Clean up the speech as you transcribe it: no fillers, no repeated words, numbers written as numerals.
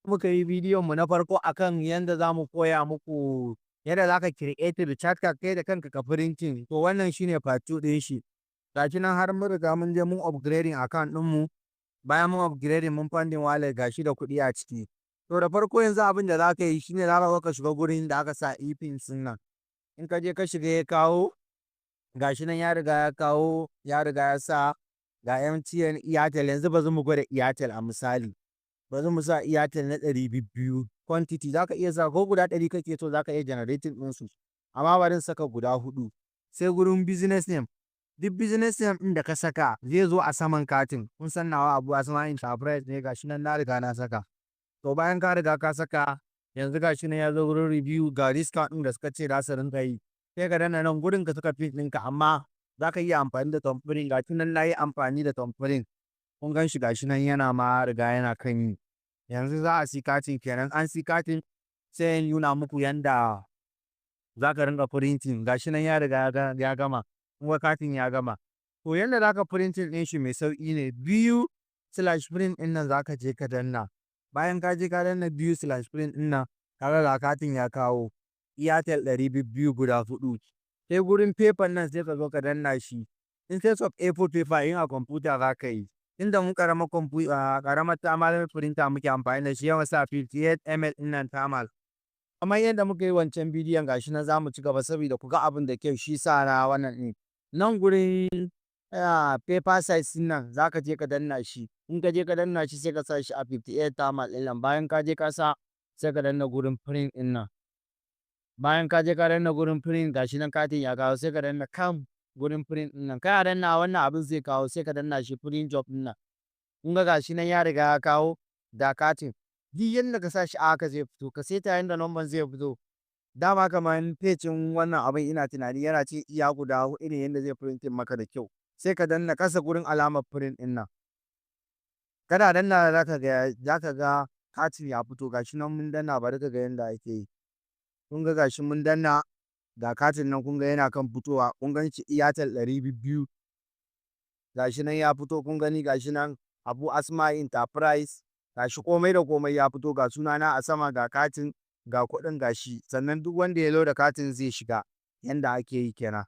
Muka yi bidiyon mu na farko akan yanda za mu koya muku yadda za ka create recharge card kai da kanka ka printing. To, wannan shine part 2 ɗin shi. Gashi nan har mun riga mun je mun upgrading account ɗinmu. Bayan mun upgrading, mun funding wallet, gashi da kuɗi a ciki. To, da farko yanzu abin da za ka yi shine za ka zo ka shiga gurin da aka sa e-pins ɗin nan. In ka je ka shiga, ya kawo, gashi nan ya riga ya kawo, ya riga ya sa ga MTN, Airtel. Yanzu bari mu gwada Airtel a misali. Bari mu sa Airtel na 200. Quantity za ka iya sa ko guda 100 kake so, za ka iya generating ɗinsu. Amma bari in saka guda huɗu. Sai gurin business name. Duk business name ɗin da ka saka zai zo a saman katin. Kun san nawa Abu Asma Enterprise ne, gashi nan na riga na saka. To, bayan ka riga ka saka, yanzu gashi nan ya zo gurin review, ga discount ɗin da suka ce za su rinƙa yi. Sai ka danna nan gurin ka saka pin ɗinka, amma za ka iya amfani da thumbprint. Gashi nan na yi amfani da thumbprint. Kun gan shi, gashi nan yana ma riga yana kan yi. Yanzu za a siyi katin kenan. An siyi katin, sai in nuna muku yanda za ka rinƙa printing. Gashi nan ya riga ya gama. Kun ga katin ya gama. To, yanda za ka printing ɗin shi mai sauƙi ne. View/print ɗin nan za ka je ka danna. Bayan ka je ka danna view/print ɗin nan, ka ga ga katin ya kawo Airtel 200 guda huɗu. Sai gurin paper nan, sai ka zo ka danna shi. Instead of A4 paper, in a kwamfuta za ka yi. Inda mu ƙaramar kwamfuta, ƙaramar thermal printer muke amfani da shi, yawan sa 58 ml ɗin nan thermal. Kamar yadda muka yi wancan bidiyon, gashi nan za mu ci gaba saboda ku ga abin da kyau, shi sa na wannan ɗin. Nan gurin paper size ɗin nan za ka je ka danna shi. In ka je ka danna shi, sai ka sa shi a 58 thermal ɗin nan. Bayan ka je ka sa, sai ka danna gurin print ɗin nan. Bayan ka je ka danna gurin print, gashi nan katin ya kawo, sai ka danna kan gurin print ɗin nan. Kana dannawa, wannan abin zai kawo, sai ka danna shi print job ɗin nan. Kun ga gashi nan ya riga ya kawo da katin. Duk yanda ka sa shi a haka zai fito. Ka saita yanda number zai fito. Dama kamar page ɗin wannan abin, ina tunani yana ci iya guda huɗu ne, yanda zai printing maka da kyau. Sai ka danna ƙasa gurin alamar print ɗin nan. Kana dannawa, za ka ga katin ya fito. Gashi nan mun danna, bari ka ga yanda ake yi. Kun ga gashi mun danna, ga katin nan, kun ga yana kan fitowa. Kun gan shi, Airtel 200. Gashi nan ya fito, kun gani, gashi nan Abu Asma Enterprise. Gashi komai da komai ya fito, ga sunana a sama, ga katin, ga kuɗin gashi. Sannan duk wanda ya loda katin zai shiga. Yanda ake yi kenan.